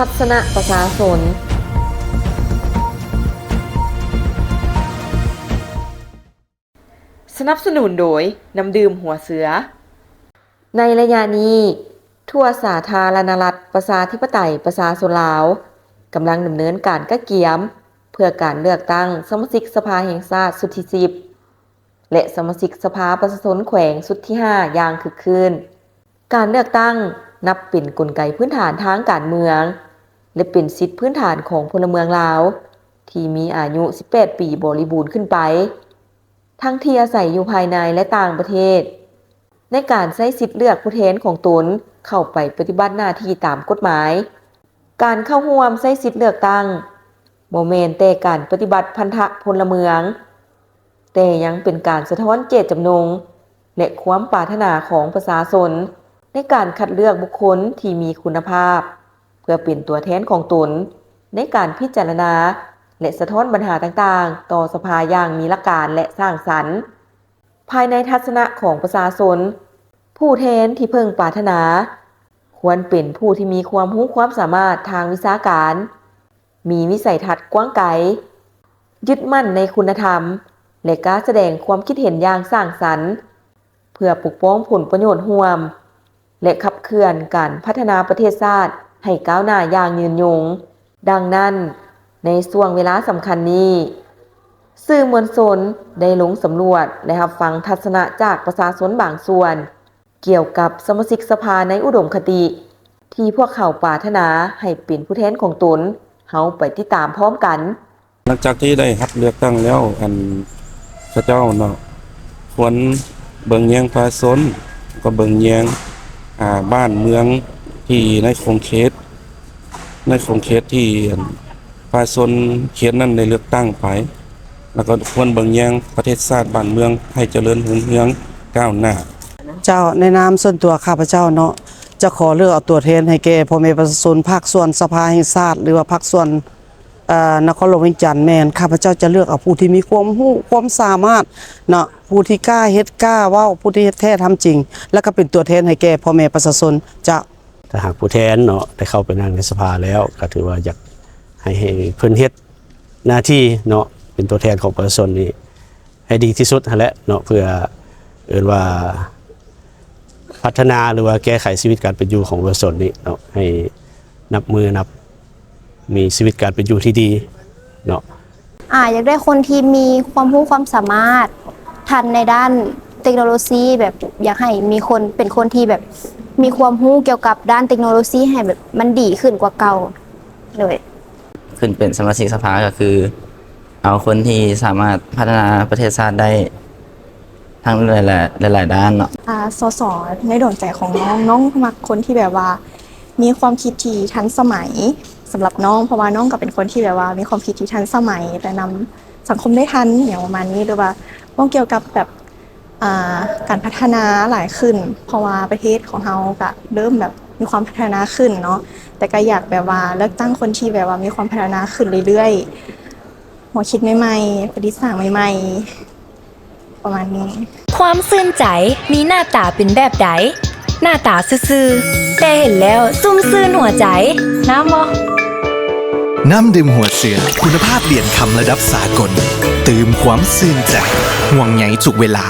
ທັດສະນະປະຊາຊົນ ສະໜັບສະໜູນໂດຍ ນ້ຳດື່ມຫົວເສືອ. ໃນໄລຍະນີ້, ທົ່ວສາທາລະນະລັດ ປະຊາທິປະໄຕ ປະຊາຊົນລາວ ກຳລັງດຳເນີນການກະກຽມ ເພື່ອການເລືອກຕັ້ງສະມາຊິກສະພາແຫ່ງຊາດຊຸດທີສິບ ແລະ ສະມາຊິກສະພາປະຊາຊົນແຂວງຊຸດທີຫ້າ ຢ່າງຄຶກຄື້ນ. ການເລືອກຕັ້ງນັບເປັນກົນໄກພື້ນຖານທາງການເມືອງ ແລະ ເປັນສິດພື້ນຖານຂອງພົນລະເມືອງລາວ ທີ່ມີອາຍຸສິບແປດປີບໍລິບູນຂຶ້ນໄປ, ທັງທີ່ອາໄສຢູ່ພາຍໃນ ແລະ ຕ່າງປະເທດ, ໃນການໃຊ້ສິດເລືອກຜູ້ແທນຂອງຕົນເຂົ້າໄປປະຕິບັດໜ້າທີ່ຕາມກົດໝາຍ. ການເຂົ້າຮ່ວມໃຊ້ສິດເລືອກຕັ້ງ ບໍ່ແມ່ນແຕ່ການປະຕິບັດພັນທະພົນລະເມືອງ, ແຕ່ຍັງເປັນການສະທ້ອນເຈດຈຳນົງ ແລະ ຄວາມປາດຖະໜາຂອງປະຊາຊົນ ໃນການຄັດເລືອກບຸກຄົນທີ່ມີຄຸນນະພາບ ເພື່ອເປັນຕົວແທນຂອງຕົນ ໃນການພິຈາລະນາ ແລະ ສະທ້ອນບັນຫາຕ່າງໆ ຕໍ່ສະພາຢ່າງມີຫຼັກການ ແລະ ສ້າງສັນ. ພາຍໃນທັດສະນະຂອງປະຊາຊົນ, ຜູ້ແທນທີ່ເພິ່ງປາດຖະໜາ ຄວນເປັນຜູ້ທີ່ມີຄວາມຮູ້ຄວາມສາມາດທາງວິຊາການ, ມີວິໄສທັດກວ້າງໄກ, ຍຶດໝັ້ນໃນຄຸນນະທຳ ແລະ ກ້າສະແດງຄວາມຄິດເຫັນຢ່າງສ້າງສັນ ເພື່ອປົກປ້ອງຜົນປະໂຫຍດຮ່ວມ ແລະ ຂັບເຄື່ອນການພັດທະນາປະເທດຊາດໃຫ້ກ້າວໜ້າຢ່າງຍືນຍົງ. ດັ່ງນັ້ນ, ໃນຊ່ວງເວລາສຳຄັນນີ້, ສື່ມວນຊົນໄດ້ລົງສຳຫຼວດ ແລະ ຮັບຟັງທັດສະນະຈາກປະຊາຊົນບາງສ່ວນ ກ່ຽວກັບສະມາຊິກສະພາໃນອຸດົມຄະຕິ ທີ່ພວກເຂົາປາດຖະໜາໃຫ້ເປັນຜູ້ແທນຂອງຕົນ, ເຮົາໄປຕິດຕາມພ້ອມກັນ. ຫຼັງຈາກທີ່ໄດ້ຮັບເລືອກຕັ້ງແລ້ວ, ອັນ ເຂົາເຈົ້າເນາະ ຄວນເບິ່ງແຍງປະຊາຊົນ, ກໍເບິ່ງແຍງ, ອ່າ, ບ້ານເມືອງທີ່ໃນຂົງເຂດ, ໃນຂົງເຂດທີ່, ອັນ ປະຊາຊົນເຂດນັ້ນໄດ້ເລືອກຕັ້ງໄປ, ແລ້ວກໍຄວນເບິ່ງແຍງປະເທດຊາດບ້ານເມືອງໃຫ້ຈະເລີນຮຸ່ງເຮືອງກ້າວໜ້າ. ເຈົ້າ, ໃນນາມສ່ວນຕົວຂ້າພະເຈົ້າເນາະ, ຈະຂໍເລືອກເອົາຕົວແທນໃຫ້ແກ່ພໍ່ແມ່ປະຊາຊົນພາກສ່ວນສະພາແຫ່ງຊາດ ຫຼືວ່າພາກສ່ວນ ເອີ ນະຄອນຫຼວງວຽງຈັນ. ແມ່ນ, ຂ້າພະເຈົ້າຈະເລືອກເອົາຜູ້ທີ່ມີຄວາມຮູ້ຄວາມສາມາດເນາະ, ຜູ້ທີ່ກ້າເຮັດກ້າເວົ້າ, ຜູ້ທີ່ເຮັດແທ້ທຳຈິງ ແລ້ວກໍເປັນຕົວແທນໃຫ້ແກ່ພໍ່ແມ່ປະຊາຊົນ. ເຈົ້າ. ຖ້າຫາກຜູ້ແທນເນາະ ໄດ້ເຂົ້າໄປນັ່ງໃນສະພາແລ້ວ ກໍຖືວ່າຢາກໃຫ້, ໃຫ້ເພິ່ນເຮັດໜ້າທີ່ເນາະ ເປັນຕົວແທນຂອງປະຊາຊົນນີ້ ໃຫ້ດີທີ່ສຸດຫັ້ນແຫຼະເນາະ, ເພື່ອເອີ້ນວ່າພັດທະນາ ຫຼືວ່າແກ້ໄຂຊີວິດການເປັນຢູ່ຂອງປະຊາຊົນນີ້ເນາະ, ໃຫ້ນັບມື້ນັບມີຊີວິດການເປັນຢູ່ທີ່ດີເນາະ. ອາ ຢາກໄດ້ຄົນທີ່ມີຄວາມຮູ້ຄວາມສາມາດທັນໃນດ້ານເຕັກໂນໂລຊີ, ແບບຢາກໃຫ້ມີຄົນ, ເປັນຄົນທີ່ແບບມີຄວາມຮູ້ກ່ຽວກັບດ້ານເຕັກໂນໂລຊີ ໃຫ້ແບບມັນດີຂຶ້ນກວ່າເກົ່າ. ໂດຍ ຂຶ້ນເປັນສະມາຊິກສະພາກໍຄື ເອົາຄົນທີ່ສາມາດພັດທະນາປະເທດຊາດໄດ້ທັງຫຼາຍໆ ຫຼາຍໆດ້ານເນາະ. ອາ ສສ ໃນດວງໃຈຂອງນ້ອງ, ນ້ອງມັກຄົນທີ່ແບບວ່າມີຄວາມຄິດທີ່ທັນສະໄໝສຳລັບນ້ອງ, ເພາະວ່ານ້ອງກໍເປັນຄົນທີ່ແບບວ່າມີຄວາມຄິດທີ່ທັນສະໄໝ ແລະ ນຳສັງຄົມໄດ້ທັນ ຫຍັງປະມານນີ້, ຫຼືວ່າເວົ້າກ່ຽວກັບແບບ ອ່າ ການພັດທະນາຫຼາຍຂຶ້ນ, ເພາະວ່າປະເທດຂອງເຮົາກະເລີ່ມແບບມີຄວາມພັດທະນາຂຶ້ນເນາະ, ແຕ່ກະຢາກແບບວ່າເລືອກຕັ້ງຄົນທີ່ແບບວ່າມີຄວາມພັດທະນາຂຶ້ນເລື້ອຍໆ, ຫົວຄິດໃໝ່ໆ, ປະດິດສ້າງໃໝ່ໆ ປະມານນີ້. ຄວາມຊື່ນໃຈມີໜ້າຕາເປັນແບບໃດ? ໜ້າຕາຊື່ໆ ແຕ່ເຫັນແລ້ວຊຸ່ມຊື່ນຫົວໃຈ. ນ້ຳບໍ່? ນ້ຳດື່ມຫົວເສືອ ຄຸນນະພາບຫຼຽນຄຳລະດັບສາກົນ, ຕື່ມຄວາມຊື່ນໃຈ, ຫ່ວງໃຍທຸກເວລາ.